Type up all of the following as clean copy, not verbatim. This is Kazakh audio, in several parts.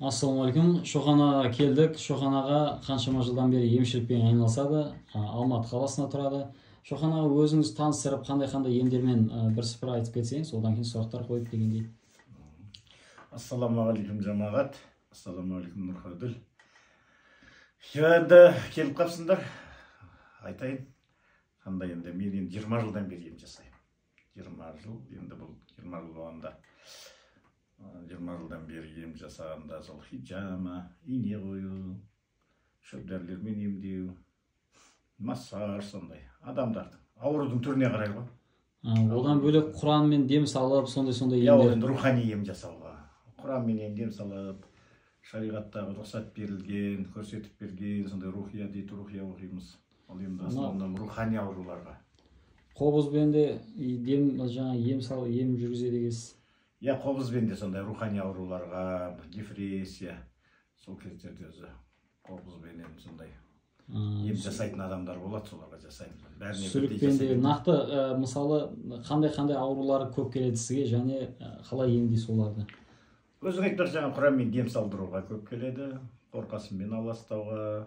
Ассалаумағалейкум. Шоқан аға, келдік. Шоқан аға қаншама жылдан бері емшілікпен айналысады. Алматы қаласында тұрады. Шоқан аға, өзіңіз таныстырып, қандай-қандай емдермен бірсыпыра айтып кетсеңіз, одан кейін сұрақтар қойып дегендей. Ассалаумағалейкум, жамағат. Ассалаумағалейкум, Нұрқаділ. Енді келіп қапсыңдар. Айтайын. Қандай енді, мен енді 20 жылдан бері ем жасаймын. 20 жыл, енді бұл 20 жыл болғанда, 20 жылдан бері ем жасағанда сол хиджама, ине қою, шөп дәрілермен емдеу, массаж, сондай адамдардың аурудың түріне қарай ғой. Одан бөлек Құранмен дем салып, сондай-сондай Иә, ол емдер. енді рухани ем жасауға. Құранмен дем салып, шариғаттағы рұқсат берілген, көрсетіп берген сондай рухия дейді, рухия оқимыз. Ол енді основном рухани ауруларға. Қобызбен де дем, жаңа ем сал, ем жүргізеді екенсіз. Иә, қобызбен де сондай рухани ауруларға, депрессия, сол кездерде өзі қобызбенен сондай ем жасайтын адамдар болады, соларға жасаймыз. Бәріне бірдей Сүлікпен де жасай нақты, мысалы, қандай-қандай аурулар көп келеді сізге және қалай емдейсіз оларды? Өзің айтпақшы, жаңа Құранмен дем салдыруға көп келеді, қорқасынмен аластауға,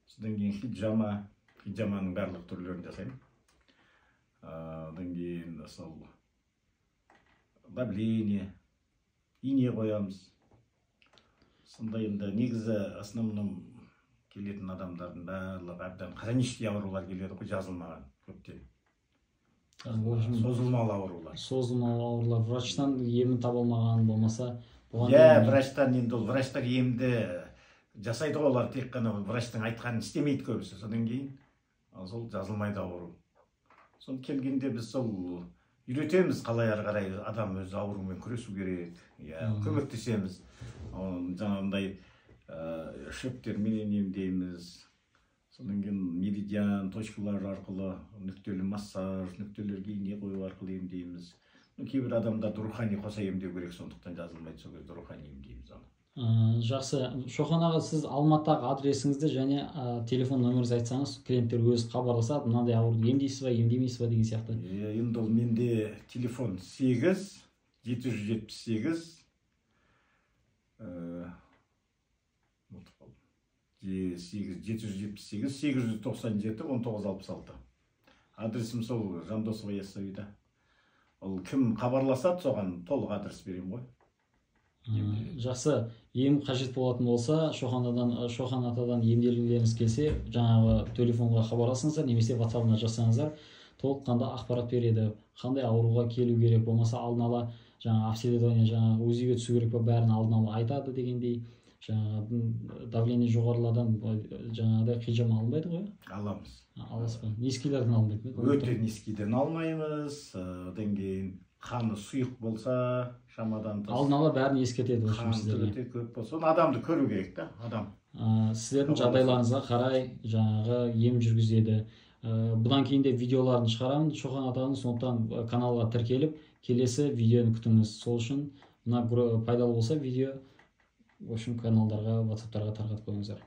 содан кейін хиджама, хиджаманың барлық түрлерін жасаймын. Одан кейін сол давление, ине қоямыз. Сондай енді негізі основном келетін адамдардың барлығы әбден хронический аурулар келеді ғой, жазылмаған көптен. Созылмалы аурулар. Созылмалы аурулар, врачтан емін таба алмаған, болмаса бұған Иә, дейін врачтан енді ол врачтар емді жасайды ғой, олар тек қана врачтың айтқанын істемейді көбісі. Содан кейін сол жазылмайды ауру. Соны келгенде біз сол үйретеміз, қалай ары қарай адам өзі аурумен күресу керек, иә, көмектесеміз. Жаңағындай шөптерменен емдейміз. Содан кейін меридиан, точкалар арқылы нүктелі массаж, нүктелерге ине қою арқылы емдейміз. Кейбір адамдарды рухани қоса емдеу керек, сондықтан жазылмайды, сол кезде рухани емдейміз оны. Жақсы. Шоқан аға, сіз Алматыдағы адресіңізді және телефон нөміріңізді айтсаңыз, клиенттер өзі хабарласады, мынандай ауруды емдейсіз ба, емдемейсіз ба деген сияқты. Иә, енді ол менде телефон 8 778, ұмытып қалдым. 8 778 897 19 66. Адресім сол Жандосова, Яссауида. Ол кім хабарласады, соған толық адрес беремін ғой. Жақсы, ем қажет болатын болса, Шоқан атадан емделгілеріңіз келсе, жаңағы телефонға хабарласыңыздар немесе WhatsApp-ына жазсаңыздар, толыққанды ақпарат береді. Қандай ауруға келу керек, болмаса алдын ала жаңа обследование, жаңа УЗИ-ге түсу керек па, бәрін алдын ала айтады дегендей. Жаңағы давление жоғарылардан жаңағыдай хиджама алынбайды ғой? Аламыз. Аласыз ба? Низкийлерден алынбайды ма? Өте низкийден алмаймыз. Одан кейін қаны сұйық болса, шамадан тыс. Алдын ала бәрін ескертеді, в общем, Қан сіздерге. өте көп болса, оны адамды көру керек та, адам. Сіздердің Хабарласады. жағдайларыңызға қарай жаңағы ем жүргізеді. Бұдан кейін де видеоларын шығарамын Шоқан атаның, сондықтан каналға тіркеліп, келесі видеоны күтіңіз. Сол үшін мына пайдалы болса видео, в общем, каналдарға, WhatsApp-тарға тарқатып қойыңыздар.